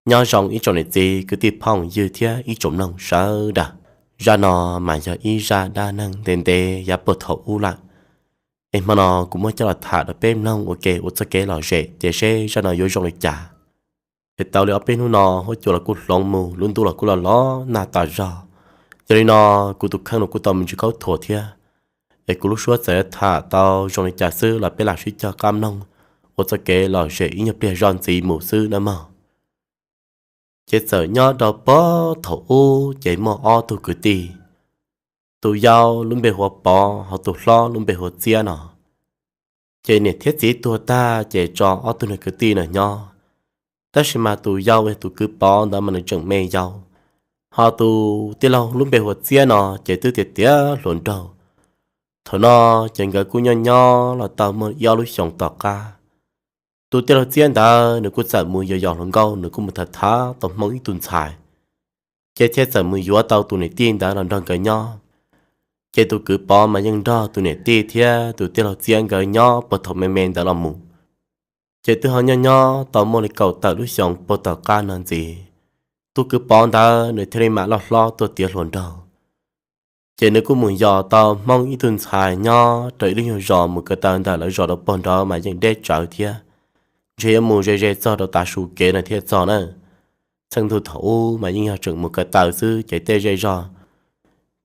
Nyob zoo ib tsoom niam txiv kwv tij phooj ywg thiab ib tsoom mloog sawv daws. Zaj no mas yog ib zaj dab neeg ntev ntev yav puag thaum ub lawm, es hmo no kuv muab coj los tham rau peb mloog ua ke ua txoj kev lom zem ces seb zaj no yuav zoo li cas. Es tau li ob peb hnub no huab cua los kuj hloov mus, lub ntuj los kuj los los nag tas zog. Yog li no, kuv tus kheej no kuj tau me ntsis khaub thuas thiab, es kuv lub suab txawm yuav tham tau zoo li cas xwb los peb lam sib cog qab mloog ua txoj kev lom zem ib nyuag pliag zoj ntxiv mus xwb nawb mog. Ces txawm nyob rau puag thaum ub ces muaj ob tug kwv tij, tus yau lub npe hu ua Pov, ho tus hlob lub npe hu ua Txiab no. Ces niam thiab txiv tuag tag ces tso ob tug niag kwv tij no nyob, tab sis mas tus yau uas yog tus kwv Pov ntawd mas nws tseem me yau, ho tus tij laug lub npe hu ua Txiab no ces twb tiav tiav hluas nraug. Thaum no ces nkawd kuj nyob nyob los tau muaj ib ob lub xyoos tom qab, tus tij laug Txiab ntawd nws kuj txawm mus yos yos hluas nkauj, nws kuj mus tham tham tau Hmoob ib tug ntxhais, ces thiaj txawm mus yuav tau tus niam tij ntawd los nrog nkawd nyob. Ces tus kwv Pov mas yeej nrog tus niam tij thiab tus tij laug Txiab nkawd nyob puag thaum me me ntawd los mus. Ces twb ho nyob nyob tau muaj li kaum tawm lub xyoos puag tom qab no ntxiv, tus kwv Pov ntawd nws thiaj li mam loj hlob tuaj tiav hluas nraug. Ces nws kuj mus yos tau Hmoob ib tug ntxhais nyob rau ib lub nyuag zos mus ko taw ntawm lawv zos rau puag nraud mas yeej deb tsawv thiab, ntshe yuav mus ze ze txog rau tav su kev no thiaj txog na. Txheej ntuj thaum ub mas yeej yog tseem mus ko taw xwb ces tej zej zog,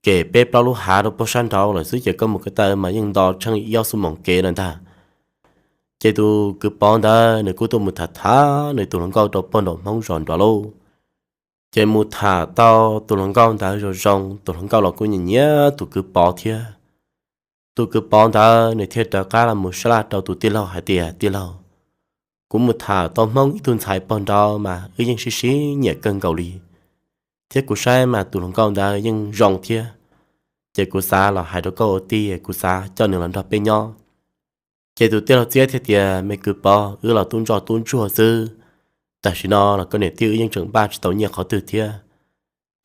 ces peb plaub lub hav rau puag sab nraud lawm xwb ces koj mus ko taw mas yeej nto tsheej ib ob xuab moos kev lawm ntag. Ces tus kwv Pov ntawd nws kuj tuaj mus tham tham nws tus hluas nkauj rau puag nraum Hmoob zos nrov lauj. Ces mus tham tau tus hluas nkauj ntawd zoo zoo, tus hluas nkauj los kuj nyiam nyiam tus kwv Pov thiab. Tus kwv Pov ntawd nws thiaj rov qab los mus sab laj rau tus tij laug hais tias, Tij laug, kuv mus tham tau Hmoob ib tug ntxhais puag nraud mas wb yeej sib sib nyiam kawg nkaus li, thiab kuv saib mas tus hluas nkauj ntawd yeej zoo thiab, ces kuv xav los hais rau koj ua tij, kuv xav coj nws los nrog peb nyob. Ces tus tij laug Txiab thiaj tias, Me kwv Pov, wb los tub ntsoj tub ntsuag xwb, tam sim no los koj niam tij wb yeej tseem npaj tsis tau nyiaj qhov twg thiab.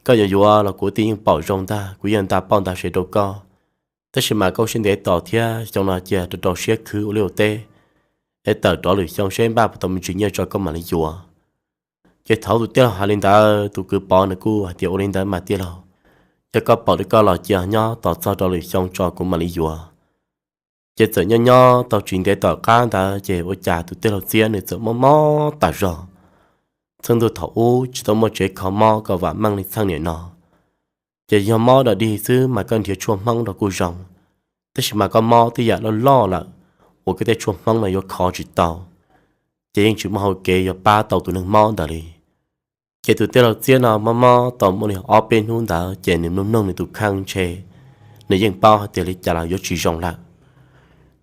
Koj yuav yuav los kuv ua tij yeej pom zoo ntag, kuv yeej nta poj nta sev rau koj. Tab sis mas koj ua siab ntev tos thiab, xyoo no cia rau rau siab khwv ua liaj ua teb, es tawm rov lwm xyoo seb npaj puas tau me ntsis nyiaj tso koj mam li yuav. Ces thaum tus tij laug hais li ntawd, tus kwv Pov nws kuj hais tias, Ua li ntawd mas tij laug, yog koj pom li koj los cia nyob tos txog rau lwm xyoo tso kuv mam li yuav. Ces txawm nyob nyob tau tsis ntev tom qab ntawd ces ua cas tus tij laug Txiab nws txawm mob mob tas zog. Txheej ntuj thaum ub tsis tau muaj tsev kho mob kom vam meej li txheej niam no, ces yog mob dog dig xwb mas koj nrhiav tshuaj Hmoob rau kuj zoo, tab sis mas koj mob tej yam loj loj lawm uas koj tej tshuaj Hmoob no yuav kho tsis tau, ces yeej tsis muaj hau kev yuav pab tau tus neeg mob ntawd li. Ces tus tij laug Txiab no mob mob tau muaj li ob peb hnub ntawd ces nws mloog mloog nws tus kheej ntshe nws yeej paub hais tias li cas los yuav tsis zoo lawm.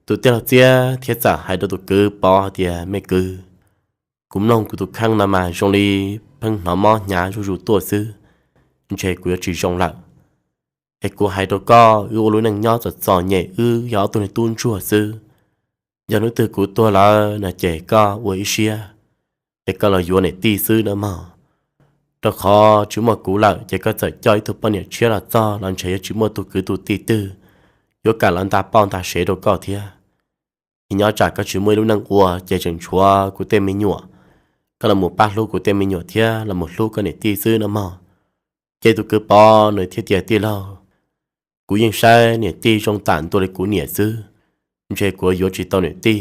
Tus tij laug Txiab thiaj txawm hais rau tus kwv Pov hais tias, Me kwv, kuv mloog kuv tus kheej no mas zoo li pheej hnov mob hnyav zuj zus tuaj xwb, ntshe kuv yuav tsis zoo lawm. Es kuv hais rau koj, wb ua lub neej nyob txom txom nyem, wb yog ob tug neeg tub ntsuag xwb. Yog hnub twg kuv tuag lawm no ces koj ua ib siab, es koj los yuav niam tij xwb nawb mog. Rau qhov tsis muaj kuv lawm ces koj txawm coj ib tug poj niam tshiab los txog los ntshe yuav tsis muaj tus kwv tus tij twg yuav kam los nta poj nta sev rau koj thiab. Es nyob tsam koj tsis muaj ib lub neej ua ces tseem tshuav kuv tej me nyuam, koj los mus pab hlub kuv tej me nyuam thiab los mus hlub koj niam tij xwb nawb mog. Ces tus kwv Pov nws thiaj tias, Tij laug, kuv yeej saib niam tij zoo tam ntua li kuv niam xwb, ntshe kuv yuav tsis tau niam tij.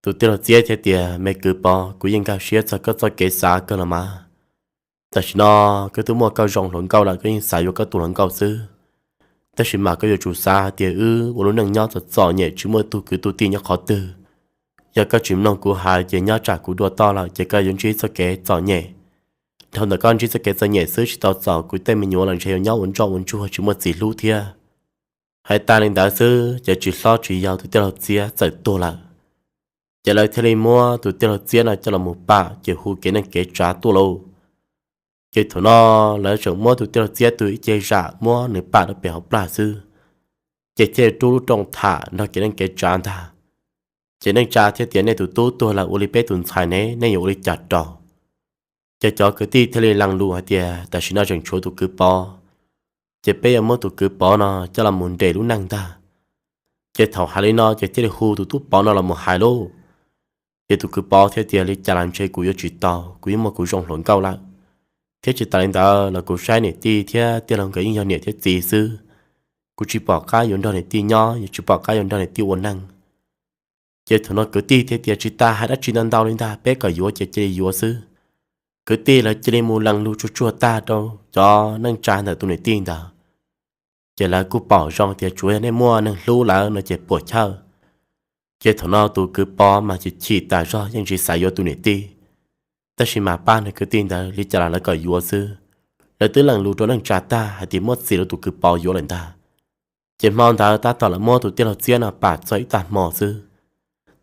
Tus tij laug Txiab thiaj tias, Me kwv Pov, kuv yeej nkag siab txog koj txoj kev xav kawg los mas. Tam sim no koj twb muaj koj zoo hluas nkauj lawm, koj yeej xav yuav koj tus hluas nkauj xwb. Tab sis mas koj yuav tsum xav hais tias wb ua lub neej nyob txom txom nyem tsis muaj tug kwv tug tij nyob qhov twg. Yog koj tsis mloog kuv hais ces nyob tsam kuv dua toj lawm ces koj yuav ntsib txoj kev txom nyem. Dhau ntawm koj ntsib txoj kev txom nyem xwb tsis tau txaus, kuv tej me nyuam los ntshe yuav nyob ua ntsoj ua ntsuag tsis muaj txiv hlub thiab. Hais tas li ntawd xwb ces tsis hlob tsis yau tus tij laug Txiab txawm tuag lawm. Ces lawv thiaj li muab tus tij laug Txiab no coj los mus pam ces hu kev neej kev tsav tuaj lauj. Ces thaum no lawv tseem muab tus tij laug Txiab tug ib ce zam muab nws pam rau pem hauv plag xwb, ces thiaj rub lub rooj tham nrog kev neej kev tsav ntag. Ces neej tsa thiaj tias, Nej tus tub tuag lawm ua li peb tus ntxhais ne, nej yuav ua li cas rau? Ces cov kwv tij thiaj li lees lus hais tias, Tam sim no tseem tshuav tus kwv Pov, ces peb yuav muab tus kwv Pov no coj los mus nres lub neej ntag. Ces thaum hais li no ces thiaj li hu tus tub Pov no los mus hais lauj. Ces tus kwv Pov thiaj tias, Li cas los ntshe kuv yuav tsis tau, kuv yeej muaj kuv zoo hluas nkauj lawm, thiab tsis tas li ntawd los kuv saib niam tij thiab tij laug nkawd yeej yog niam thiab txiv xwb, kuv tsis pom qab yuav nrog niam tij nyob, yuav tsis pom qab yuav nrog niam tij ua neej. Ces thaum no kwv tij thiaj tias, Tsis tas hais dab tsi ntau ntau li ntag, peb kom yuav ces cia li yuav xwb. Kwv tij lawv cia li mus lees lus tsuag tsuag tag rau cov neej tsa ntawm tus niam tij ntawd. Ces lawv kuj pom zoo tias tsuav yog nej muaj neeg hlub lawm no ces puam chawj. Ces thaum no tus kwv Pov mas chim chim tas zog yeej tsis xav yuav tus niam tij, tab sis mas pab nws kwv tij ntawd li cas los lawv kom yuav xwb. Lawv twb lees lus rau neej tsa tag hais tias muab txiv rau tus kwv Pov yuav lawm ntag. Ces hmo ntawd tab tom lawv muab tus tij laug txiab no pam txog ib tag hmo xwb,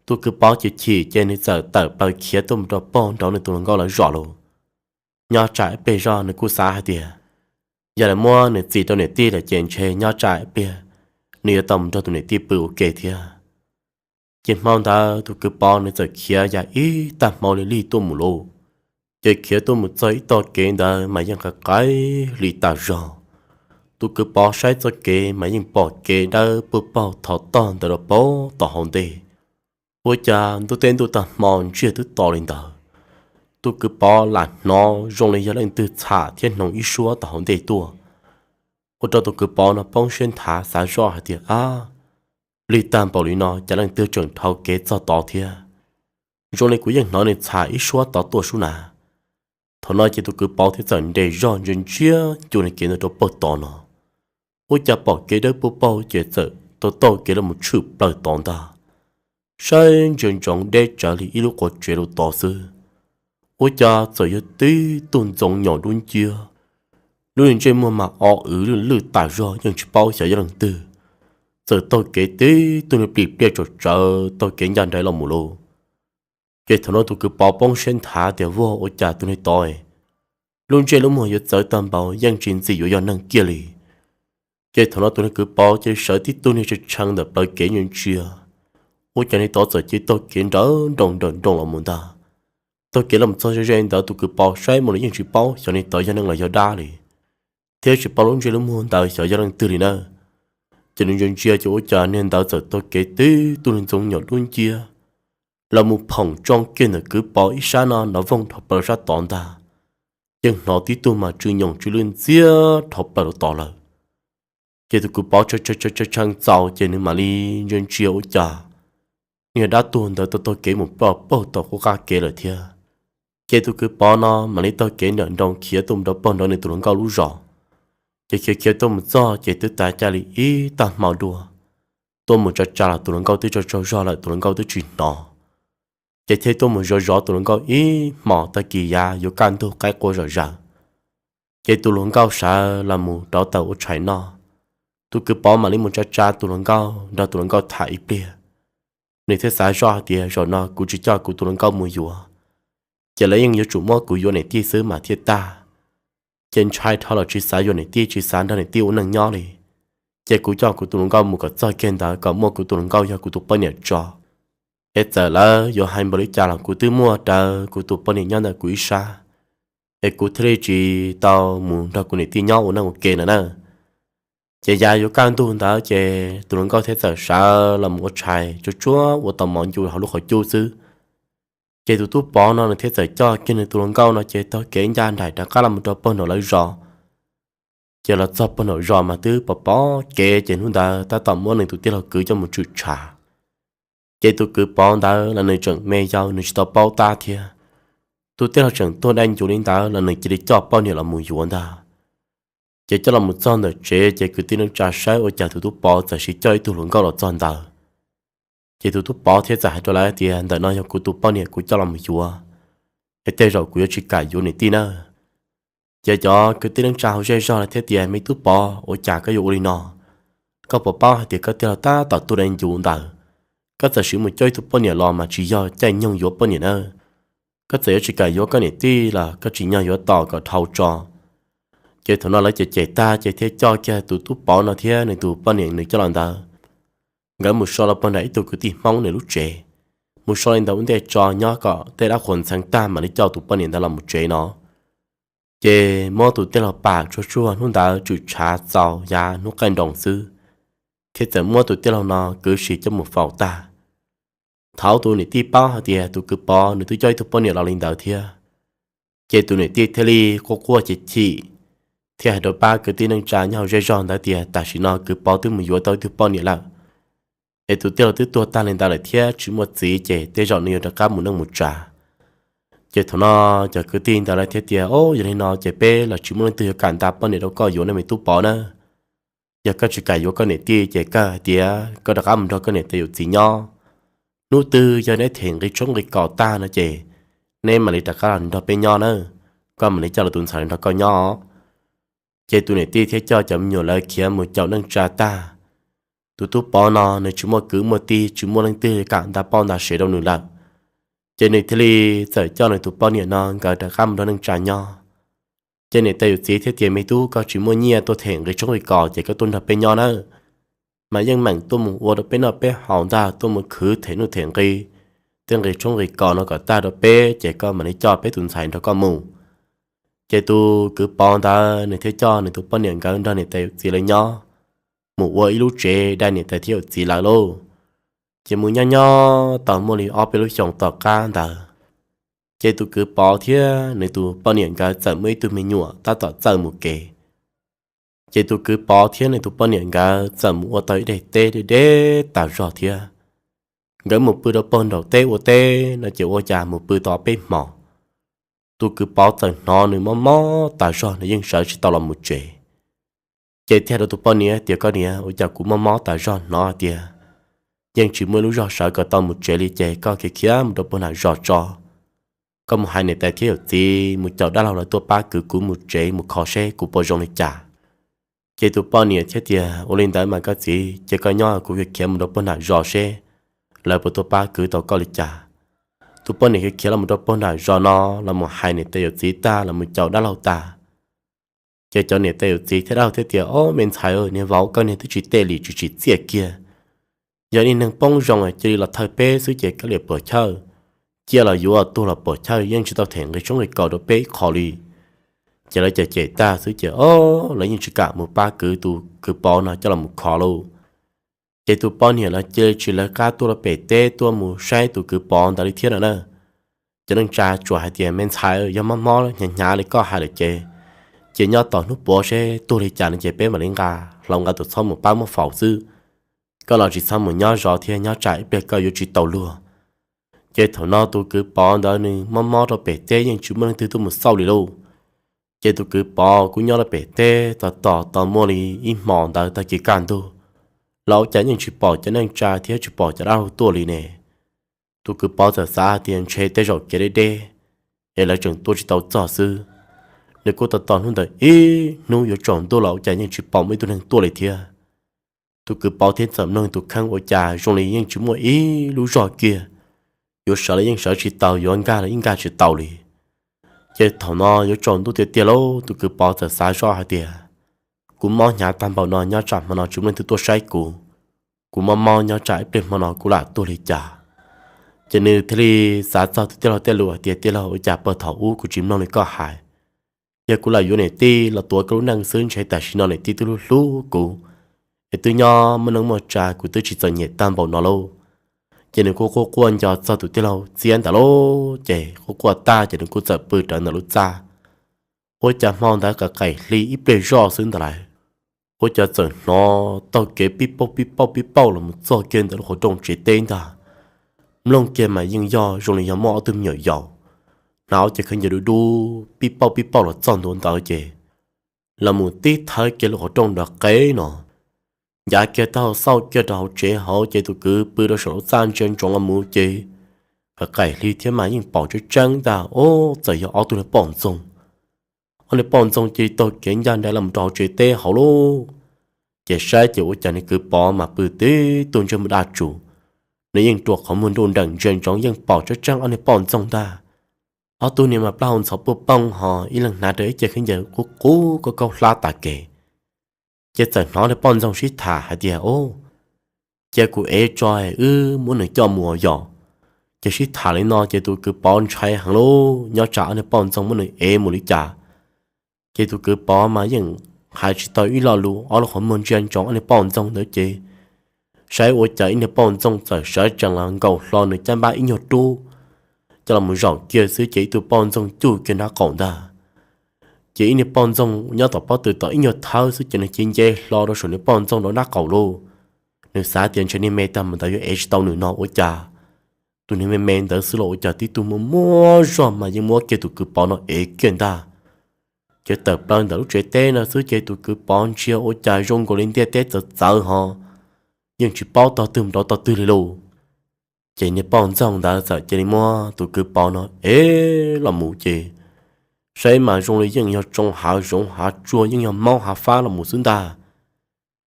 tus kwv Pov chim chim ces nws txawm tawm plaws khiav tuaj mus rau pem nraud nws tus hluas nkauj lawv zos lawm. Nyob tsam ib pliag zog nws kuj xav hais tias yog lawv muab nws txiv rau niam tij lawm ces ntshe nyob tsam ib pliag nws yuav tau mus nrog tus niam tij pw ua ke thiab. Ces hmo ntawd tus kwv Pov nws txawm khiav ya ib tag hmo li lig tuaj mus lawm. Ces khiav tuaj mus txog ib tog kev ntawd mas yeej qaim qaim hli tas zog. Tus kwv Pov saib txoj kev mas yeej pom kev dawb pug paug thov tog ntawd rau pem tom hauv ntej. Ua cas ntuj teb ntuj tag hmo ntsiag twb to li ntawd, tus kwv Pov lam hnov zoo li yog leej twg txham thiab hnoos ib suab tom hauv ntej tuaj. Ua rau tus kwv Pov no poob siab nthav xav zoj hais tias, Ab, lig tag npaum li no cas leej twg tseem dhau kev txog tod thiab? Zoo li kuv yeej hnov nws txham ib suab tod tuaj sub na. Thaum no ces tus kwv Pov thiaj txawm nres zog ntsia ntsia ncu nws kev ntawd rau pem tod no, ua cas pom kev dawb pug paug ces txawm taug taug kev los mus tshwm plaws tod ntag. Saib ntsia ntsoov deb tsawv li ib lub quav tsev rau tod xwb, ua cas txawm yog tib tug ntxoov nyom dub nciab. Lub ntsej muag mas o wv lwj lwj tas zog yeej tsis paub xyov yog leej twg, txawm taug kev tib tug niag plim pliaj tsam tsawv taug kev ncaj nraim los mus lawm. Ces thaum no tus kwv Pov poob siab nthav tias, Vag, ua cas tus niag tod lub ntsej lub muag yuav txawv tag npaum yeej tsis ntxim yuav yog neeg kiag li. Ces thaum no tus niag kwv Pov ces sawv tib tug niag tshee tshee ntawm plawv kev ntsia ntsia, ua cas niag tod txawm cia taug kev nrawm nroos nrawm nroos los mus ntag. Taug kev los txog ze ze ntawd tus kwv Pov saib mus los yeej tsis paub xyov niag tod yog neeg los yog dab li, thiab tsis paub lub ntsej lub muag ntawd xyov yog leej twg li na. Ces nws ntsia ntsia ces ua cas niag ntawd txawm taug kev tib tug niag ntxoov nyom dub nciab los mus phoom tsoo kiag ntawm kwv Pov ib sab no nrov voog dhau plaws sab tod ntag. Yeej hnov tib tug mas tsw nyoos tsw lwj ntxiab dhau plaws rau tod lawm. Ces tus kwv Pov tshee tshee txaus ces nws mam li ntsia ntsia ua cas niag dab tuag ntawd taug taug kev mus ploj paug tom qub qab kev lawm thiab. Ces tus kwv Pov no mam li taug kev nrawm nroos khiav tuaj mus rau pem nraud nws tus hluas nkauj lub zos. Ces khiav khiav tuaj mus txog ces twb tav caij li ib tag hmo dua, tuaj mus tsa tsa los tus hluas nkauj twb tsaug tsaug zog lawm, tus hluas nkauj twb tsis hnov. Ces thiaj tuaj mus zov zov tus hluas nkauj ib hmos, tag kis yav yuav kaj ntug qaib qua zom zaws, ces tus hluas nkauj sawv los mus rauv taws ua tshais noj. Tus kwv Pov mam li mus tsa tsa tus hluas nkauj, nrog tus hluas nkauj tham ib pliag. Nws thiaj xav zoj hais tias, Zaum no kuv tsis coj kuv tus hluas nkauj mus yuav, ces lawv yeej yuav tsum muab kuv yuav niam tij xwb mas thiaj tag. Ces ntshai dhau los tsis xav yuav niam tij, tsis xav nrog niam tij ua neej nyob li. Ces kuv coj kuv tus hluas nkauj mus kom txog kiag ntawd kom muaj kuv tus hluas nkauj yog kuv tus poj niam tso. Es txawm lawv yuav hais npaum li cas los kuv twb muaj rawv kuv tus poj niam nyob ntawm kuv ib sab, es kuv thiaj li tsis tau mus nrog kuv niam tij nyob ua neej ua ke no na. Ces yav yuav kaj ntug ntawd ces tus hluas nkauj thiaj txawm sawv los mus ua tshais tsuag tsuag ua tau mov ncu hauv lub qhov cub xwb. Ces tus tub Pov no nws thiaj txawm coj kiag nws tus hluas nkauj no ces taug kev ncaj nraim rov qab los mus rau pem nraum lawv zos. Ces los txog pem nraum zos mas twb pom pom kev, ces hnub ntawd tab tom muab nws tus tij laug kwv coj mus tshwm tshav. Ces tus kwv Pov ntawd los nws tseem me yau nws tsis tau paub tab thiab. Tus tij laug tseem tuag dai ncuv li ntawd los nws cia li coj poj niam los mus yuav ntag. Ces coj los mus txog ntawm tsev ces kwv tij neej tsa saib ua cas tus tub Pov txawm sim coj ib tug hluas nkauj los txog ntawd. Ces tus tub Pov thiaj txawm hais rau lawv tias, Ntawm no yog kuv tus poj niam kuv coj los mus yuav, es tej zaum kuv yuav tsis kam yuav niam tij nawb. Ces cov kwv tij neej tsa hauv zej zog lawv thiaj tias, Me tub Pov, ua cas koj yuav ua li no? Koj puas paub hais tias koj tij laug tab tom tuag dai ncuv ntawd, koj txawm sim mus coj ib tug poj niam los mas tsis yog caij nyoog yuav poj niam nawb. Koj txawm yuav tsis kam yuav koj niam tij los koj tsim nyog yuav tos kom dhau tso. Ces thaum no lawv cem cem tag ces thiaj coj kiag tus tub Pov no thiab nws tus poj niam nws coj los ntawd, nkawd mus so los pem nram ib tug kwv tij Hmoob nws lub tsev. Mus so li ntawd ua ntej tso nyob kom tej dab qhuas ntxhee tag mam li coj tus poj niam ntawd los mus tsev no. Ces muab tus tij laug pam tsuag tsuag hnub ntawd tshwm tshav txaus yav hnub qaij nroos xwb, thiaj txawm muab tus tij laug no kwv sim coj mus faus tag. Thaum tus niam tij paub hais tias tus kwv Pov nws twb coj ib tug poj niam los li ntawd thiab, ces tus niam tij thiaj li quaj quaj chim chim, thiaj hais rau pab kwv tij neej tsa nyob hauv zej zog ntawd tias tam sim no kwv Pov twb mus yuav tau ib tug poj niam lawm, es tus tij laug twb tuag tag li ntawd lawm thiab tsis muaj txiv, ces tej zaum nws yuav rov qab mus neej mus tsav. Ces thaum no cov kwv tij ntawd lawv thiaj tias, Au, yog li no ces peb los tsis muaj leej twg yuav kam nta poj niam rau koj yuav ne me tub Pov na. Yog koj tsis kam yuav koj niam tij ces koj hais tias koj rov qab mus nrog koj niam tais yawm txiv nyob. Hnub twg yog neb them nqi tshoob nqi kos tag no ces neb mam li rov qab los nrog peb nyob na. Koj mam li coj los tus ntxhais los nrog koj nyob. Ces tus niam tij thiaj coj cov me nyuam lawv khiav mus caum neej tsa tag. Tus tub Pov no nws tsis muaj kwv muaj tij, tsis muaj leej twg kam nta poj nta sev rau nws lawm, ces nws thiaj li txawm coj nws tus poj niam no nkawd rov qab mus nrog neej tsa nyob. Ces niam tais yawm txiv thiaj tias, Me tub, koj tsis muaj nyiaj tuaj them nqi tshoob nqi kos ces koj tuaj nrog peb nyob nawb. Mas yeej meem tuaj mus ua rau peb noj peb haus ntag, tuaj mus khwv them nuj them nqi, tej nqi tshoob nqi kos no kom tag rau peb ces koj mam li coj peb tus ntxhais nrog koj mus. Ces tus kwv Pov ntawd nws thiaj coj nws tus poj niam nkawd nrog niam tais yawm txiv lawv nyob, mus ua ib lub tsev dai niam tais thiab yawm txiv lawv lauj. Ces mus nyob nyob tau muaj li ob peb lub xyoos tom qab ntawd, ces tus kwv Pov thiab nws tus poj niam nkawd txawm muaj ib tug me nyuam tab tom txawj mus kev. Ces tus kwv Pov thiab nws tus poj niam nkawd txawm mus ua tau ib daim teb deb deb tas zog thiab. Nkawd mus pw rau pem nraum teb ua teb no ces ua cas mus pw tau peb hmos, tus kwv Pov txawm hnov nws mob mob tas zog, nws yeej sawv tsis tau los mus tsev. Ces thiaj rau tus poj niam tias, Koj niam, ua cas kuv mob mob tas zog, hnov tias yeej tsis muaj ib lub zog sawv kom tau mus tsev li, ces koj khiav khiav mus rau puag nram zos tso. Koj mus hais niam tais thiab yawm txiv mus caum dab laug lawv tuaj pab kwv kuv mus tsev mus kho seb kuv puas zoo li cas. Ces tus poj niam thiaj tias, Ua li ntawd mas koj txiv, ces koj nyob, kuv yuav khiav mus rau puag nram zos seb lawv puas tuaj pab kwv tau koj li cas. Tus poj niam khiav khiav los rau puag nram zos no, los mus hais niam tais yawm txiv tag, los mus caum dab laug tag, ces cov niam tais yawm txiv thiab dab laug thiaj tias, Ob, me ntxhais, niag vauv, koj niag twb tsis tej li, tsis tsim txiaj kiag. Yog niag neeg poob zoo cia li los thawj peb xwb ces koj liam puam chawj, cia los yuav tuag los puam chawj, yeej tsis tau them nqi tshoob nqi kos rau peb ib qho li. Ces lawv cem cem tag xwb ces, ob, lawv yeej tsis kam mus pab kwv tus kwv Pov no coj los mus kho lauj. Ces tus poj niam los cia li tsis lawv qab tuaj rau pem teb tuaj mus saib tus kwv Pov ntawd li thiab no na. Cov neej tsa tsuas hais tias, Me ntxhais, yog mob mob hnyav hnyav li koj hais lawm ces, ces nyob tos hnub puav seb tuag li cas no ces peb mam li nqa hlau nqa tus txhob mus pab muab faus xwb. Koj los tsis txhob mus nyob zov thiab, nyob tsam ib pliag koj yuav tsis tau luag. Ces thaum no tus kwv Pov ntawd nws mob mob rau pem teb yeej tsis muaj leej twg tuaj mus xauj li lauj. Ces tus kwv Pov kuj nyob rau pem teb tos tos tau muaj li ib hmo ntawd tag kis kaj ntug los ua cas yeej tsis pom cov neej tsa thiab tsis pom cov dab laug tuaj li ne. Tus kwv Pov txawm xav hais tias ntshe tej zaum kev deb deb es lawv tseem tuaj tsis tau txog xwb. Nws kuj tos tos hnub ntawd ib hnub yuav tsaus ntuj los ua cas yeej tsis pom muaj ib tug neeg tuaj li thiab. Tus kwv Pov thiaj txawm mloog tus kheej ua cas zoo li yeej tsis muaj ib lub zog kiag, yuav sawv los yeej sawv tsis tau, yuav nkag los yeej nkag tsis tau li. Ces thaum no yuav tsaus ntuj tiag tiag lauj, tus kwv Pov txawm xav zoj hais tias, Kuv mob hnyav tag npaum no nyob tsam hmo no tsis muaj leej twg tuaj saib kuv, kuv mob mob nyob tsam ib pliag hmo no kuv lam tuag li cas. Ces nws thiaj li xav txog tus tij laug tej lus hais tias, Tij laug, ua cas puag thaum ub kuv tsis mloog li koj hais? Yog kuv lam yuav niam tij los tuav koj lub neej xwb ntshe tam sim no niam tij twb hlub hlub kuv, es twb nyob muaj neej muaj tsa, kuv twb tsis txom nyem tag npaum no lauj. Ces nws kuj quaj quaj nco txog tus tij laug txiab ntawd lauj, ces quaj quaj tag ces nws kuj txawm pw rawv ntawm lub txaj. Ua cas hmo ntawd qaim qaim hli ib pliag zoj xwb ntawd lawm, ua cas txawm hnov taug kev pib pauj pib pauj pib pauj los mus txog kiag ntawm lub qhov rooj tsev teb ntag. Mloog kiag mas yeej yog zoo li yog muaj ob tug me nyuam yaus hnav ob cev khaub ncaws dub dub pib pauj pib pauj los txog ntua ntawd ces los mus tib thawb kiag lub qhov rooj nrov qev no, ncav kiag taub hau xauj kiag rau hauv tsev hauv ces tus kwv pw rau saum lub txaj ntsia ntsoov los mus ces qaim qaim hli thiab mas yeej pom tseeb tseeb ntag, ob, txawm yog ob tug niag poj ntxoog. Ob niag poj ntxoog cia li taug kev ncaj nraim los rau hauv tsev teb hauv lauj. Ces saib ces ua cas niag kwv Pov mas pw tib tug ntsej muag daj tsuas, nws yeej rua qhov muag nruj nreem ntsia ntsoov yeej pom tseeb tseeb ob niag poj ntxoog ntag. Ob tug niag mas plaub hau ntxhov puaj pooj ho ib leeg hnav rau ib cev khaub ncaws qub qub kaub kaub hlab tas kev. Ces txawm hnov niag poj ntxoog sib tham hais tias, Ub, cia kuv ev tso wb muab nws coj mus yom. Ces sib tham li no ces tus kwv Pov ntshai heev lauj, nyob tsam ob niag poj ntxoog muab nws ev mus li cas. Ces tus kwv Pov mas yeej hais tsis tau ib lo lus, ob lub qhov muag ntsia ntsoov ob niag poj ntxoog ntawd ces Saib ua cas ib niag poj ntxoog txawm sawv tsees los nkaus hlo nws caj npab ib nyuag rub, coj los zaum kiag xwb ces ib tug poj ntxoog cuj kiag nraub qaum ntag. Ces ib niag poj ntxoog nyob tom pob tw tom ib nyuag thawb xwb ces nws cia nce hlo rau saum niag poj ntxoog rau nraub qaum lauj. Nws xav tias ntshe niag me tag mus ntawd yuav ev tsis tau nws no ua cas, tus niag me me ntawd xwb los ua cas tib tug muaj muaj zog mas yeej muab kiag tus kwv Pov no ev kiag ntag. Ces tawm plaws ntawm lub tsev teb no xwb ces tus kwv Pov ntsia ua cas zoo nkaus li ntiaj teb txawv txawv ho yeej tsis paub tog twg mus rau tog twg li lauj. Ces niag poj ntxoog ntawd txawm cia li muab tus kwv Pov no ev los mus ces saib mas zoo li yeej yog tsoo hav zoov hav tsuag yeej yog maub hav fab los mus xwb ntag.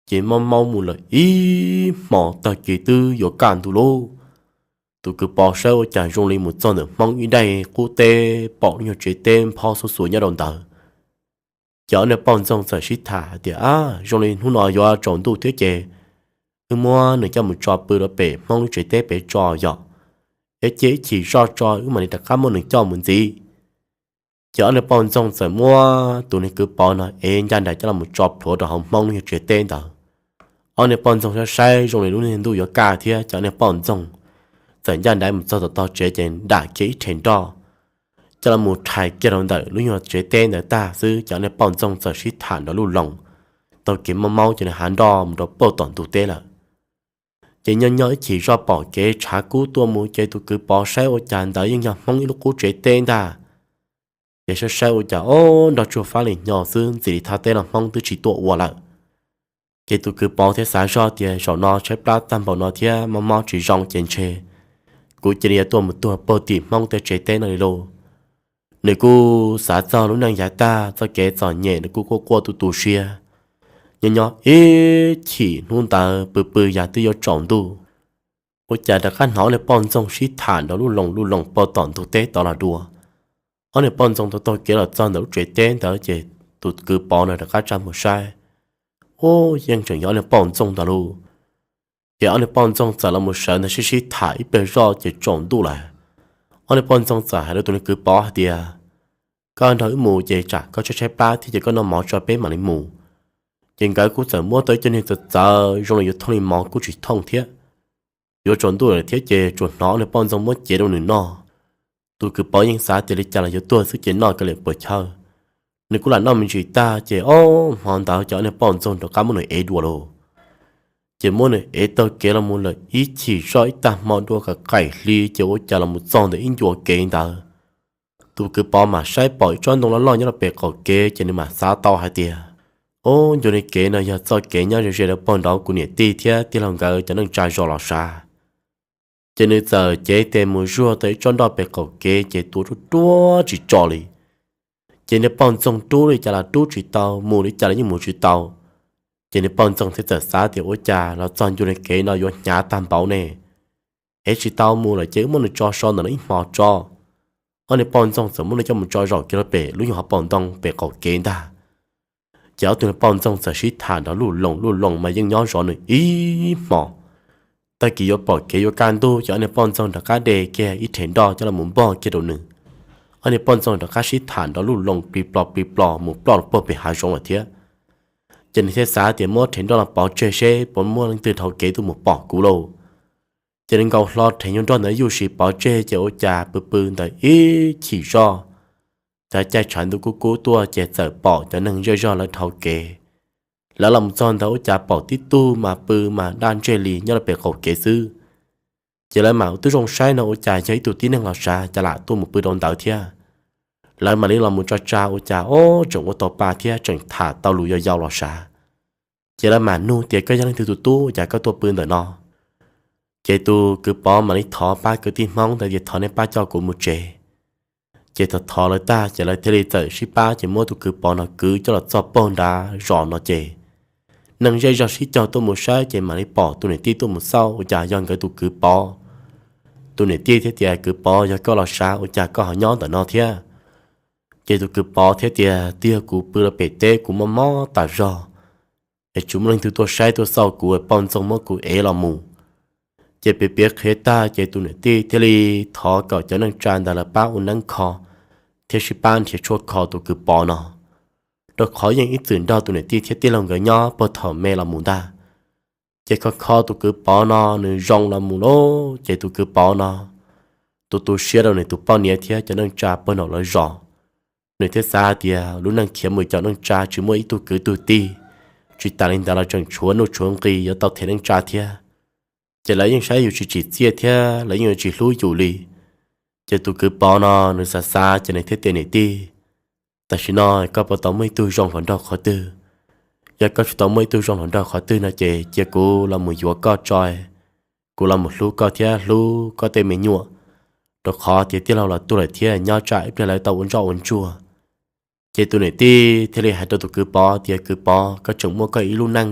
Ces maub maub mus lawm ib hmos tag kis twb yuav kaj ntug lauj. Tus kwv Pov saib ua cas zoo li mus txog ntawm Hmoob ib daim qub teb pom lub nyuag tsev teb nphob xuav xuav nyob rau ntawd. Ces ob niag poj ntxoog txawm sib tham hais tias, Ab, zoo li hnub no yuav tsaus ntuj thiab ces wb muab nws coj mus tso pw rau pem Hmoob lub tsev teb pem tso yom, es cia ib chim zoj tso wb mam li rov qab muab nws coj mus ntxiv. Ces ob niag poj ntxoog txawm muab tus niag kwv Pov no ev ncaj nraim coj los tso plhuav rau hauv Hmoob lub nyuag tsev teb ntawd. Ob niag poj ntxoog saib saib zoo li lub niag ntuj yuav kaj thiab ces ob niag poj ntxoog txawm ncaj nraim mus txog tom tog tsev ces dam kiag ib rhe nroj coj los rhais kiag rau ntawm lub nyuag tsev teb ntawd tag xwb ces ob niag poj ntxoog txawm sib tham nrov luj loos, taug kev maub maub ces nws hav nroj mus rau pem tom ntug teb lawm. Ces nyob nyob ib chim zoj pom kev tshav kub tuaj mus ces tus kwv Pov saib ua cas ntawd yeej yog Hmoob ib lub qub tsev teb ntag. Ces saib saib ua cas ob nroj tsuag fab li hnyo xwb ntxim li thaj teb los Hmoob twb tsis tuaj ua lawm. Ces tus kwv Pov thiaj xav zoj tias zaum no tshaib plab tag npaum no thiab mob mob tsis zoo ces ntshe kuv cia li yuav tuaj mus tuag pag tim Hmoob tej tsev teb no li lauj. Nws kuj xav txog lub neej yav tag txoj kev txom nyem nws kuj quaj quaj tu tu siab. Nyob nyob ib chim hnub ntawd pw pw yam twb yuav tsaus ntuj, ua cas rov qab hnov ob niag poj ntxoog sib tham nrov luj loos luj loos pem tom ntug teb tod los dua. Ob niag poj ntxoog taug taug kev los txog ntawm lub tsev teb ntawd ces tus kwv Pov no rov qab tsa mus saib, ub, yeej tseem yog ob niag poj ntxoog ntawd lauj. Ces ob niag poj ntxoog txawm los mus sawv ntawd sib sib tham ib pliag zoj ces tsaus ntuj lawm. Ob niag poj ntxoog txawm hais rau tus niag kwv Pov hais tias, Koj nrog wb mus ces tsam koj tshaib tshaib plab thiab ces koj noj mov tso peb mam li mus. Ces nkawd kuj txawm muab tau ib co niag txawv txawv zoo li yuav thooj li mov kuj tsis thooj thiab. Yuav tsaus ntuj lawm thiab ces tsuas hnov ob niag poj ntxoog muab cev rau nws noj. Tus kwv Pov yeej xav tias li cas los yuav tuag xwb ces noj kiag li puas chawj. Nws kuj lam noj me ntsis tag ces ob hmo ntawd ces ob niag poj ntxoog rov qab muab nws ev dua lauj. Ces muab nws ev taug kev los mus lawm ib chim zoj ib tag hmo dua kom qaim hli ces ua cas los mus txog ntawm ib ncua kev ntawd. Tus kwv Pov mam saib pom ib tsob ntoo loj loj nyob rau pem qaum kev ces nws mam xav tau hais tias, Ub, ncua li kev no yog txoj kev nyob ze ze rau pem nraud kuv niam tij thiab tij laug nkawd cov neej tsa zos los sav. Ces nws txawm cev tes mus zuag tau ib tsob nroj pem qaum kev ces tua ruaj ruaj tsis tso li. Ces niag poj ntxoog rub li cas los rub tsis tau, mus li cas los yeej mus tsis tau. Ces niag poj ntxoog thiaj txawm xav tias ua cas los txog ncua li kev no yuav hnyav tag npaum ne, ev tsis tau mus lawm ces wb muab nws tso so ntawm no ib hmos tso. Ob niag poj ntxoog txawm muab nws coj mus tso zaum kiag rau pem lub nyuag hauv paus ntoo pem qaum kev ntag. Ces ob tug niag poj ntxoog txawm sib tham nrov luj loos luj loos mas yeej nyob zov nws ib hmos. Tag kis yuav pom kev yuav kaj ntug ces ob niag poj ntxoog rov qab de kiag ib rhe nroj coj los npog kiag rau nws. Ob niag poj ntxoog rov qab sib tham nrov luj loos plig plog plig plog mus ploj rau puag pem hav zoov lawm thiab. Ces nws thiaj xav tias muab rhe nroj no pov tseg seb puas muaj leej twg dhau kev tuaj mus pom kuv lauj. Ces nws nkaus hlo rhe nyuag nroj ntawd yuj sis pov tseg ces ua cas pw pw ntawd ib chim zoj, cov caij tshav ntuj kub kub tuaj ces txawm pom cov neeg zej zog lawv dhau kev. Lawv los mus txog ntawd ua cas pom tib tug mas pw mas daj ntseg li nyob rau pem qaum kev xwb. Ces lawv mam ua tib zoo saib no ua cas yog ib tug tib neeg los sav cas lam tuaj mus pw rau ntawd thiab. Lawv mam li los mus tso tsa ua cas ob tseem ua tau pa thiab tseem tham tau lus yau yau los sav. Ces lawv mam nug tias koj yog leej twg tus tub cas koj tuaj pw ntawm no. Ces tus kwv Pov mam li thov pab kwv tij Hmoob ntawd tias thov nej pab coj kuv mus tsev. Ces thaum thov lawv tag ces lawv thiaj li txawm sib pab ces muab tus kwv Pov no kwv coj los txog puag nrad zos no ces neeg zej zog sib caug tuaj mus saib ces mam li pom tus niam tij tuaj mus xauj ua cas yog nkawd tus kwv Pov. Tus niam tij thiaj tias kwv Pov yog koj los sav ua cas koj ho nyob ntawm no thiab. Ces tus kwv Pov thiaj tias twb yog kuv pw rau pem teb kuv mob mob tas zog, es tsis muaj leej twg tuaj saib tuaj xauj kuv, poj ntxoog muab kuv ev los mus. Ces piav piav qhia tag ces tus niam tij thiaj li thov kom cov neej tsa ntawd lawv pab ua neeb kho thiab sib pab nrhiav tshuaj kho tus kwv Pov no, rau qhov yeej ib txwm nrog tus niam tij thiab tij laug nkawd nyob puag thaum me los mus ntag. Ces kho kho tus kwv Pov no nws zoo los mus lauj, ces tus kwv Pov no tu tu siab rau nws tus poj niam thiab cov neej tsa pawg nraum lawv zos. Nws thiaj xav tias lub neej khiav mus cov neej tsa tsis muaj ib tug kwv tug tij, tsis tas li ntawd los tseem tshuav nuj tshuav nqis yuav tau them neej tsa thiab. Ces lawv yeej saib yus tsis tsim txiaj thiab lawv yeej yuav tsis hlub yus li. Ces tus kwv Pov no nws xav xav ces nws thiaj tias niam tij, tam sim no koj puas tau muaj ib tug zoo hluas nraug qhov twg? Yog koj tsis tau muaj ib tug zoo hluas nraug qhov twg no ces cia kuv los mus yuav koj tso, kuv los mus hlub koj thiab hlub koj tej me nyuam, rau qhov tias tij laug los tuag lawm thiab nyob tsam ib pliag lawv tau ua ntsoj ua ntsuag. Ces tus niam tij thiaj li hais rau tus kwv Pov tias kwv Pov, koj tseem muaj koj ib lub neej,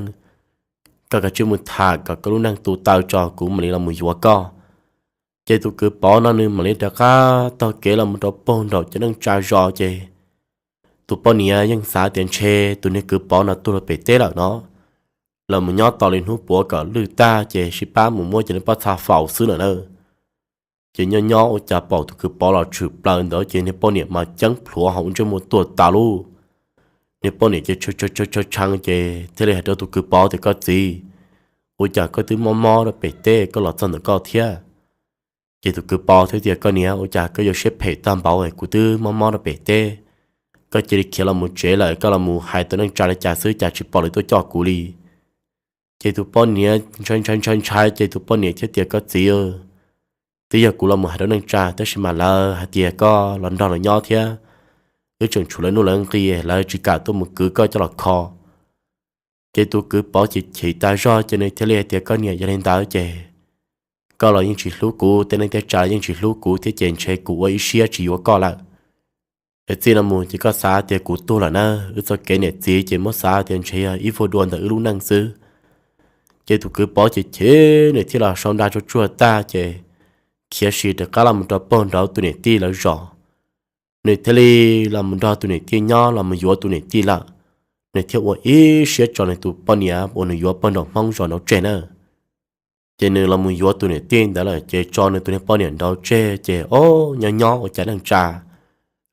koj kav tsij mus tham kom koj lub neej tu taw tso kuv mam li los mus yuav koj. Ces tus kwv Pov no nws mam li rov qab taug kev los mus rau pag nraum cov neej tsa zos ces tus poj niam yeej xav tias ntshe tus niag kwv Pov no tuag rau pem teb lawm no, los mus nyob tos li hnub puav kom lwj tag ces sib pab mus muab cov niag pob txha faus xwb lawm na. Ces nyob nyob ua cas pom tus kwv Pov los tshwm plaws ntawd ces niag poj niam mas ceeb plhuav hauv ntsej muag tuag tas lub. Niag poj niam ces tshee ces thiaj li hais rau tus kwv Pov tias koj txiv, ua cas koj twb mob mob rau pem teb koj los txog ntawm koj thiab? Ces tus kwv Pov thiaj tias koj niam, ua cas koj yuav siab phem tag npaum, kuv twb mob mob rau pem teb, koj cia li khiav los mus tsev lawm, koj los mus hais tau neej tsa li cas xwb cas tsis pom lawv tuaj coj kuv li. Ces tus poj niam ntshai ntshai ntshai ntshai ces tus poj niam thiaj tias koj txiv, twb yog kuv los mus hais rau neej tsa tab sis mas lawv hais tias koj los nrog lawv nyob thiab, wb tseem tshuav lawv nuj lawv nqi, lawv tsis kam tuaj mus kwv koj coj los kho. Ces tus kwv Pov ces chim tas zog ces nws thiaj li hais tias koj niam, yog li ntawd ces koj los yeej tsis hlub kuv, tej neej tej tsa los yeej tsis hlub kuv thiab ces ntshe kuv ua ib siab tsis yuav koj lawm. Es txij no mus ces koj xav tias kuv tuag lawm na, wb txoj kev niam txiv ces muab xav tias ntshe yog ib vuag dua ntawm wb lub neej xwb. Ces tus kwv Pov ces chim, nws thiaj los sau nra tsuag tsuag tag ces khiav sim rov qab los mus rau pag nraud tus niam tij lawv zos. Nws thiaj li los mus nrog tus niam tij nyob, los mus yuav tus niam tij lawm. Nws thiaj ua ib siab tso nws tus poj niam uas nws yuav pag nraum Hmoob zos nraud tseg na. Ces nws los mus yuav tus niam tij ntawd lawm ces tso nws tus niag poj niam nraud tseg ces o, nyob nyob ua cas neej tsa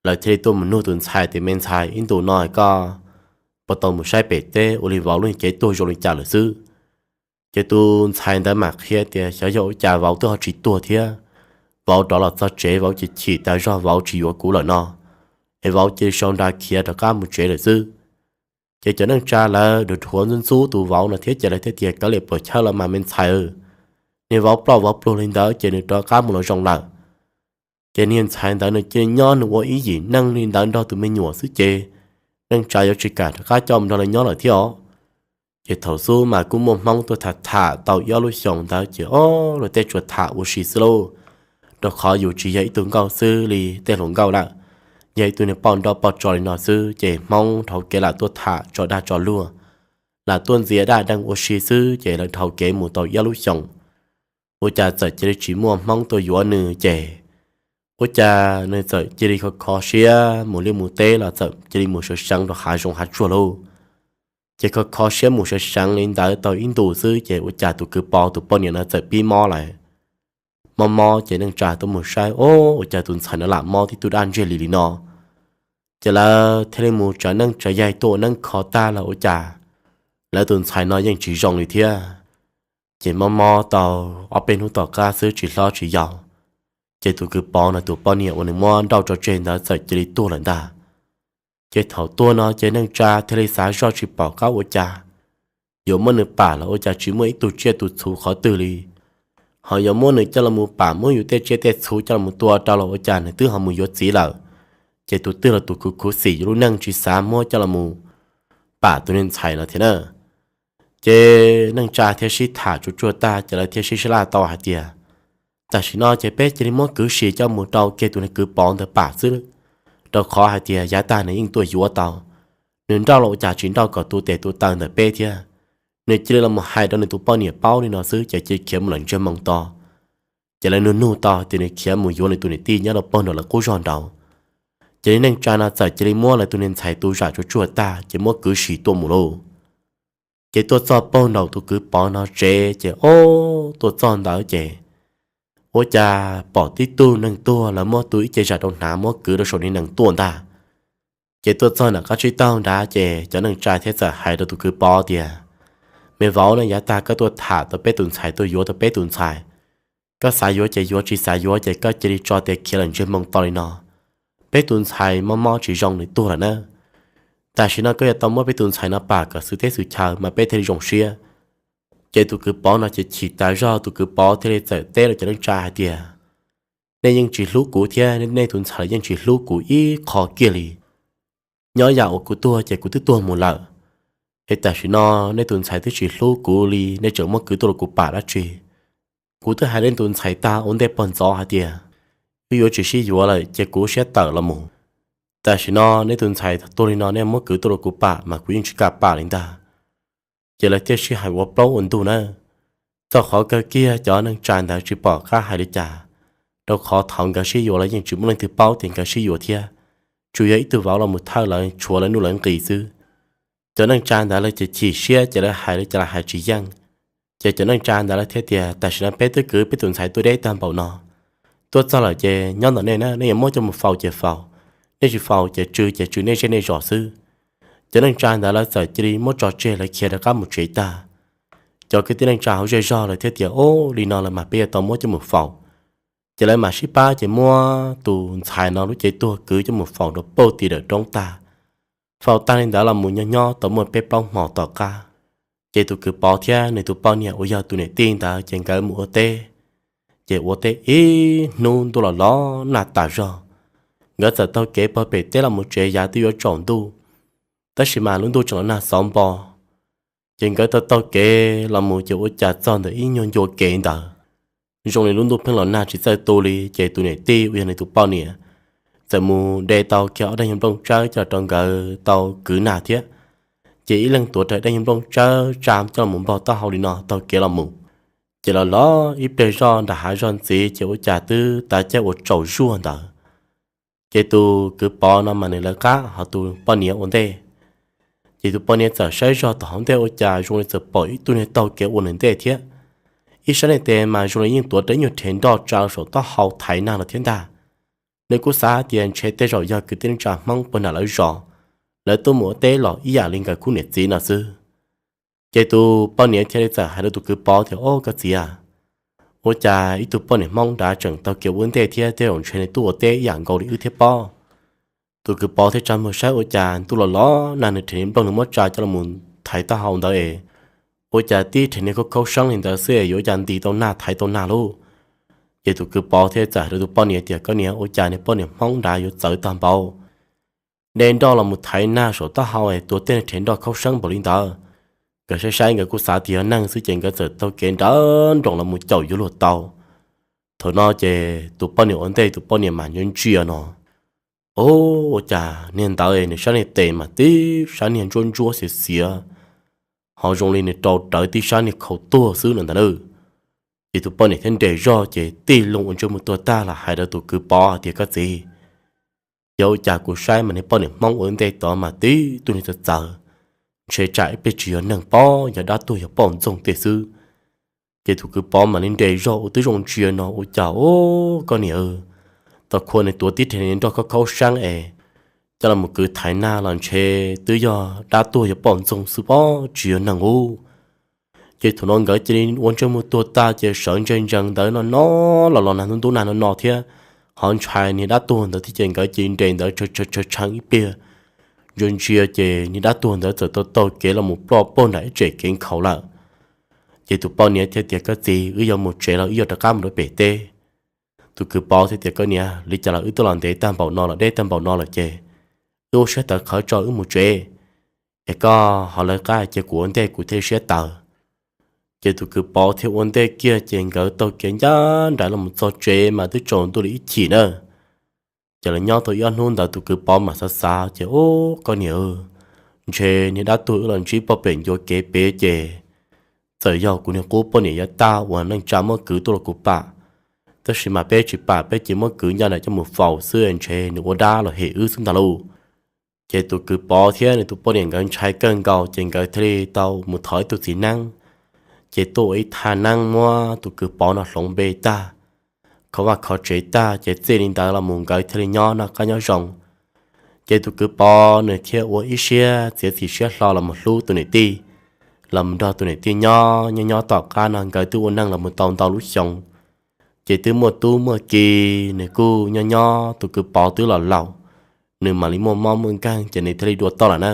lawv thiaj li tuaj mus nug tus ntxhais tias me ntxhais, ib ntus no koj puas tau mus saib pem teb ua li vauv lub cev tuag zoo li cas lawm xwb? Ces tus ntxhais ntawd mam qhia tias xyov yog ua cas vauv twb ho tsis tuag thiab, vauv rov los txog tsev vauv chim chim tas zog vauv tsis yuav kuv lawm no, es vauv cia li sau nra khiav rov qab mus tsev lawm xwb. Ces cov neej tsa lawv dhuav dhuav ntxub ntxub tus vauv no thiab ces lawv thiaj tias kav liam puas chawj los mas me ntxhais, niag vauv ploj vauv pluag li ntawd ces nws rov qab mus los zoo lawm. Ces niag ntxhais ntawd nws cia li nyob nws ua ib yim neej li ntawd nrog tus me nyuam xwb ces neej tsa yuav tsis kam rov qab coj mus nrog lawv nyob lawm thiab os. Ces thaum xub mas kuj muaj Hmoob tuaj tham tham tau ib ob lub xyoos ntawd ces o, luag tej tsuas tham ua si xwb lauj, rau qhov yus tsis yog ib tug nkauj xwb li tej hluas nkauj lawm, yog ib tug niag poj nrauj poj tso li no xwb ces Hmoob dhau kev lam tuaj tham tso dag tso luag, lam tuaj ntxias daj deeg ua si xwb ces lawv dhau kev mus tau ib ob lub xyoos, ua cas txawm cia li tsis muaj Hmoob tuaj yuav nws ces ua cas nws txawm cia li kho kho siab mus liaj mus teb los txawm cia li mus sawv seev rau hav zoov hav tsuag lauj. Ces kho kho siab mus sawv seev li ntawd tau ib ntus xwb ces ua cas tus kwv Pov tus poj niam no txawm pib mob lawm. Mob mob ces neej tsa tuaj mus saib, o, ua cas tus ntxhais no lam mob tib tug daj ntseg li li no. Ces lawv thiaj li mus tsav neej tsav yaig tuaj ua neeb kho tag los ua cas lawv tus ntxhais no yeej tsis zoo li thiab. Ces mob mob tau ob peb hnub tom qab xwb tsis hlob tsis yau, ces tus kwv Pov no tus poj niam uas nws muab nrauj tso tseg ntawd txawm cia li tuag lawm ntag. Ces thaum tuag no ces neej tsa thiaj li xav zoj tsis pom qab ua cas, yuav muab nws pam los ua cas tsis muaj ib tug tsiaj tus txhu qhov twg li. Ho yuav muab nws coj los mus pam, muab yus tej tsiaj tej txhu coj los tua rau los ua cas nws twb ho mus yuav txiv lawm. Ces tus twg los tus khuv khuv xim yus lub neej tsis xav muab coj los mus pam tus niag ntxhais no thiab na. Ces neej tsa thiaj sib tham tsuag tsuag tag ces lawv thiaj sib sab laj tau hais tias tam sim no ces peb cia li muab kwv sim coj mus rau kiag tus niag kwv Pov ntawd pam xwb, rau qhov hais tias yav tag nws yeej tuaj yuav tau. Nws nrauj los ua cas tsis nrauj kom tu tes tu taw ntawm peb thiab. Nws cia li los mus hais rau nws tus poj niam paub li no xwb ces cia li khiav mus lawm ntsiag moo to. Ces lawv nug nug tau tias nws khiav mus yuav nws tus niam tij nyob rau pag nraum lawv qub zog nraud. Ces niag neej tsa no txawm cia li muab lawv tus niag ntxhais tu zam tsuag tsuag tag ces muab kwv sim tuaj mus lauj. Ces tuaj txog pag nraum tus kwv Pov no tsev ces o, tuaj txog ntawd ces ua cas pom tib tug neeg tuag lawv muab tu ib ce zam rau hnav muab kwv rau saum niag nees tuaj ntag. Ces tuaj txog nram qab tsib taug nrad ces cov neej tsa thiaj txawm hais rau tus kwv Pov tias Me vauv, no yav tag koj tuaj tham tau peb tus ntxhais, tuaj yuav tau peb tus ntxhais. Koj xav yuav ces yuav, tsis xav yuav ces koj cia li tso tes khiav lawm ntsej muag to li no. Peb tus ntxhais mob mob tsis zoo, nws tuag lawm na. Tam sim no koj yuav tau muab peb tus ntxhais no pam kom xwm teb xwm chaw mas peb thiaj li zoo siab. Ces tus kwv Pov no ces chim tas zog, tus kwv Pov thiaj li txawm teb rau cov neej tsa hais tias, nej yeej tsis hlub kuv thiab nej tus ntxhais los yeej tsis hlub kuv ib qho kiag li. Nyob yam uas kuv tuag ces kuv twb tuag mus lawm, es tam sim no nej tus ntxhais twb tsis hlub kuv li, nej tseem muab kwv tuaj rau kuv pam dab tsi? Kuv twb hais nej tus ntxhais tag ua ntej pog ntxov hais tias, wb yuav tsis sib yuav lawm ces kuv siab tawm los mus. Tam sim no nej tus ntxhais tuag li no nej muab kwv tuaj rau kuv pam mas kuv yeej tsis kam pam li ntag. Ces lawv thiaj sib hais ua plaub ua ntug na. Txog qhov kawg kiag cov neej tsa ntawd tsis pom qab hais li cas, rau qhov thaum nkawd sib yuav lawv yeej tsis muaj leej twg paub tias nkawd sib yuav thiab, tsuas yog ib tug vauv los mus thawj lawv tshuav lawv nuj lawv nqis xwb. Cov neej tsa ntawd lawv ces chim siab ces lawv hais li cas los hais tsis yeej. Ces cov neej tsa ntawd lawv thiaj tias, tam sim no peb twb kwv peb tus ntxhais tuaj deb tag npaum no, tuaj txog lawm ces nyob ntawm nej na, nej yuav muab coj mus faus ces faus, nej tsis faus ces tsw ces tsw nej zej nej zos xwb. Cov neej tsa ntawd lawv txawm cia li muab tso tseg, lawv khiav rov qab mus tsev tag. Cov kwv tij neej tsa hauv zej zog lawv thiaj tias, o, li no lawm mas peb yuav tau muab coj mus faus. Ces lawv mam sib pab ces muab tus ntxhais no lub cev tuag kwv coj mus faus rau pem tim dawm roob tag. Faus tag li ntawd los mus nyob nyob tau muaj peb plaub hmo tom qab, ces tus kwv Pov thiab nws tus poj niam uas yog tus niam tij ntawd ces nkawd mus ua teb. Ces ua teb ib hnub ntuj los los nag tas zog, nkawd txawm taug kev pog pem teb los mus tsev, yav twb yuav tsaus ntuj, tab sis mas lub ntuj tseem los nag xov npo. Ces nkawd taug taug kev los mus ces ua cas txog ntawm ib nyuag ncua kev ntawd, zoo li lub ntuj pheej los nag tsis txawj tu li. Ces tus niam tij uas yog nws tus poj niam txawm mus de tau kiag ob daim nyuag nplooj tsawb coj los rau nkawd tau kwv nag thiab. Ces ib leeg tuav rawv daim nyuag nplooj tsawb tsa coj los mus npog taub hau li no taug kev los mus. Ces los los ib pliag zoj nram hav zog ntxiv ces ua cas twb tav caij uas tsaus zuag ntawd. Ces tus kwv Pov no mas nws lawv qab, ho tus poj niam ua ntej. Ces tus poj niam txawm saib zog tom hauv ntej ua cas zoo li txawm pom ib tug niag taug kev ua nws ntej thiab. Ib sab niag tes mas zoo li yeej tuav rawv ib nyuag rhev nroj tsa saum taub hau thaiv nag los thiab ntag. Nws kuj xav tias ntshe tej zaum yog kwv tij neej tsa Hmoob puag nram lawv zos, lawv tuaj mus ua teb los ib yam li nkawd khub niam txiv no xwb. Ces tus poj niam thiaj li txawm hais rau tus kwv Pov tias, o, koj txiv a, ua cas ib tug poj niam Hmoob nrad tseem taug kev ua ntej thiab, tej zaum ntshe nws tuaj ua teb ib yam nkaus li wb thiab pob. Tus kwv Pov thiaj tsa muag saib ua cas ntuj los los nag, nws rhev niag nplooj nws muab tsa coj los thaiv taub hau ntawd es ua cas tib rhev niag khaub khaub seeb li ntawd xwb es yuav ua cas ntis tau nag thaiv tau nag lauj. Ces tus kwv Pov thiaj txawm hais rau tus poj niam tias, koj niam, ua cas niag poj niam Hmoob nrad yuav txawv tag npaum, de nroj los mus thaiv nag saum taub hau es tuav tej niag rhev nroj khaub seeb npaum li ntawd. Nkawd saib saib nkawd kuj xav tias yog neeg xwb ces nkawd txawm taug kev nrawm nroos los mus caum yuav luag tau. Thaum no ces tus poj niam ua ntej tus poj niam mas ntsia ntsia no, o, ua cas niag ntawd nws sab niag tes mas tib sab niag ntsuab ntsuab xiav xiav, ho zoo li nws rau rawv tib sab niag khau tuag xwb no ntag na. Ces tus poj niam thiaj nres zog ces tig loo ua ntsej muag tuag tag los hais rau tus kwv Pov tias, koj txiv, yog ua cas kuv saib mas niag poj niam Hmoob ua ntej tod mas tib tug niag txawv txawv, ntshe tsam ib pliag tsis yog neeg pob, yog dab tuag yog poj ntxoog tej xwb. Ces tus kwv Pov mam li nres zog ua tib zoo ntsia no ua cas, o, koj niam, tau khua nws tuav tib rhev niag nroj khaub khaub seeb es coj los mus kwv thaiv nag los ntshe twb yog dab tuag yog poj ntxoog xwb pob, tsis yog neeg ub. Ces thaum no nkawd cia li ua ntsej muag tuag tag ces sawv ntsees ntsees ntawd no no, los los nag ntub ntub nag no no thiab, ho ntshai niag dab tuag ntawd thiab ces nkawd cia li nres ntawd tshee tshee ib pliag. Ntsia ntsia ces niag dab tuag ntawd txawm tau taug kev los mus ploj pag nram ib tsem kev nkhaus lawm. Ces tus poj niam thiaj tias, koj txiv, wb yuav mus tsev los wb yuav rov qab mus rau pem teb? Tus kwv Pov thiaj tias, koj niam, li cas los wb twb los ntev tag npaum no los deb tag npaum no lawm ces wb ua siab tawv qhawv tso wb mus tsev, es koj ho lawv qab cia kuv ua ntej kuv thiaj siab tawv. Ces tus kwv Pov thiaj ua ntej kiag ces nkawd taug kev ncaj nraim los mus txog tsev mas twb tsaus ntuj li ib chim na. Ces lawv nyob tau ib ob hnub ntawd tus kwv Pov mas xav xav ces, o, koj niam, ntshe niag dab tuag wb los ntsib pog pem ncua kev pem ces txawm yog kuv niag qub poj niam yav tag uas neej tsa muab kwv tuaj los kuv pam, tab sis mas peb tsis pam, peb cia muab kwv ncaj nraim coj mus faus xwb, ntshe nws ua dab los hem wb xwb ntag lauj. Ces tus kwv Pov thiab nws tus poj niam nkawd ntshai kawg nkaus ces nkawd thiaj li tau mus thov ib tug txiv neeb, ces tuaj ua ib thaj neeb muab tus kwv Pov no hloov npe tag, kho vaj kho tsev tag ces txij li ntawd los mus nkawd thiaj li nyob noj qab nyob zoo. Ces tus kwv Pov nws thiaj ua ib siab txiav txim siab hlo los mus hlub tus niam tij, los mus nrog tus niam tij nyob. Nyob nyob tom qab no nkawd twb ua neej los mus tau ntau lub xyoo, ces twb muaj tub muaj ki, nws kuj nyob nyob tus kwv Pov twb los laus, nws mam li muaj mob muaj nkeeg ces nws thiaj li dua toj lawm na.